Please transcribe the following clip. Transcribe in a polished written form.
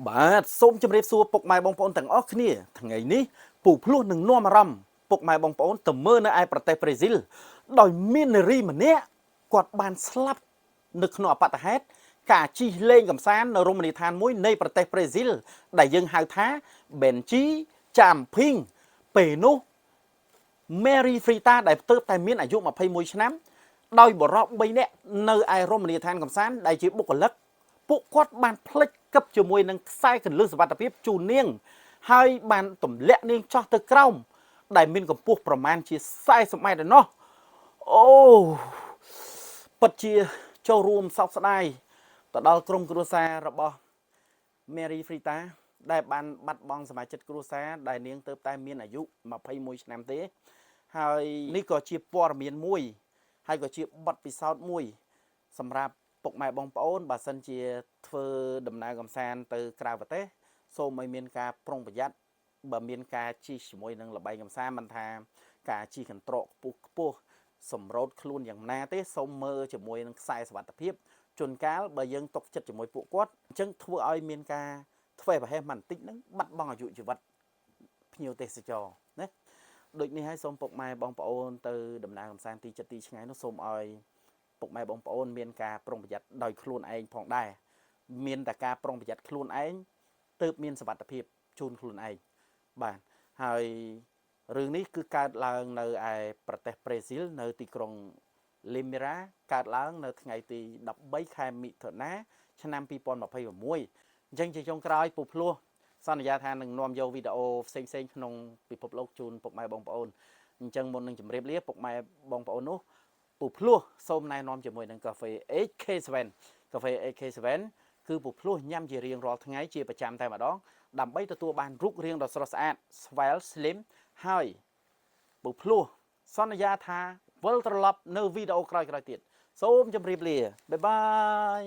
បាទសូមជម្រាបសួរពុកម៉ែបងប្អូនទាំងអស់គ្នាថ្ងៃនេះពូភ្លោះនឹងនាំអារម្មណ៍ពុកម៉ែបងប្អូនទៅមើលនៅឯប្រទេសប្រេស៊ីលដោយមាននារីម្នាក់គាត់បានស្លាប់នៅក្នុងអបតហេតុការជិះលេងកំសាន្តនៅរមណីយដ្ឋានមួយនៃប្រទេសប្រេស៊ីលដែលយើងហៅថា Bungee Jumping ពេលនោះ Mary Frita ដែលទើបតែមានអាយុ21ឆ្នាំដោយបុរស3នាក់នៅឯរមណីយដ្ឋានកំសាន្តដែលជាបុគ្គលិកពួកគាត់បានផ្លិចកឹបជាមួយនឹងខ្សែកន្លឹះសុវត្ថិភាពជូននាង ហើយបានទម្លាក់នាងចោះទៅក្រោមដែលមានកម្ពស់ប្រមាណជា40ម៉ែត្រឯណោះអូពិតជាចូលរួមសោកស្ដាយទៅដល់ក្រុមគ្រួសាររបស់ Mary Frita ដែលបានបាត់បង់សមាជិកគ្រួសារដែលនាងទើបតែមានអាយុ21ឆ្នាំទេ ហើយនេះក៏ជាព័ត៌មានមួយ ហើយក៏ជាបទពិសោធន៍មួយ សម្រាប់ពុកម៉ែបងប្អូនបើសិនជាធ្វើដំណើរកម្សាន្តទៅក្រៅប្រទេសសូមឲ្យមានការប្រុងប្រយ័ត្នបើមានការជិះជាមួយនឹងល្បែងកម្សាន្តមិនថាការជិះកន្ត្រកខ្ពស់ខ្ពស់សម្រូតខ្លួនយ៉ាងណាទេសូមមើលជាមួយនឹងខ្សែសុវត្ថិភាពជួនកាលបើយើងຕົកចិត្តជាមួយពួកគាត់អញ្ចឹងធ្វើឲ្យមានការធ្វេសប្រហែសមិនបន្តិចហ្នឹងបាត់បង់អាយុជីវិតភ្ញៀវទេសចរណាដូចនេះហើយសូមពុកម៉ែបងប្អូនទៅដំណើរកម្សាន្តទីចិត្តទីឆ្ងាយនោះសូមឲ្យពុកម៉ែបងប្អូនមានការប្រុងប្រយ័ត្នដោយខ្លួនឯងផងដែរមានតែការប្រុងប្រយ័ត្នខ្លួនឯងទើបមានសុវត្ថិភាពជូនខ្លួនឯងបាទហើយរឿងនេះគឺកើតឡើងនៅឯប្រទេសប្រេស៊ីលនៅទីក្រុងលីមីរ៉ាកើតឡើងនៅថ្ងៃទី13ខែមិថុនាឆ្នាំ2026អញ្ចឹងជាចុងក្រោយពូភ្លោះសន្យាថានឹងនាំយកវីដេអូផ្សេងៗក្នុងពិភពលោកជូនពុកម៉ែបងប្អូនអញ្ចឹងមុននឹងជម្រាបលាពុកម៉ែបងប្អូននោះពូភ្លោះសូមណែនាំជាមួយនឹងកាហ្វេ HK7 កាហ្វេ HK7 គឺពូភ្លោះញ៉ាំជារៀងរាល់ថ្ងៃជាប្រចាំតែម្ដងដើម្បីទទួលបានរូបរាងដ៏ស្រស់ស្អាត swell slim ហើយពូភ្លោះសន្យាថាវិលត្រឡប់នៅវីដេអូក្រោយៗទៀតសូមជម្រាបលាbye bye.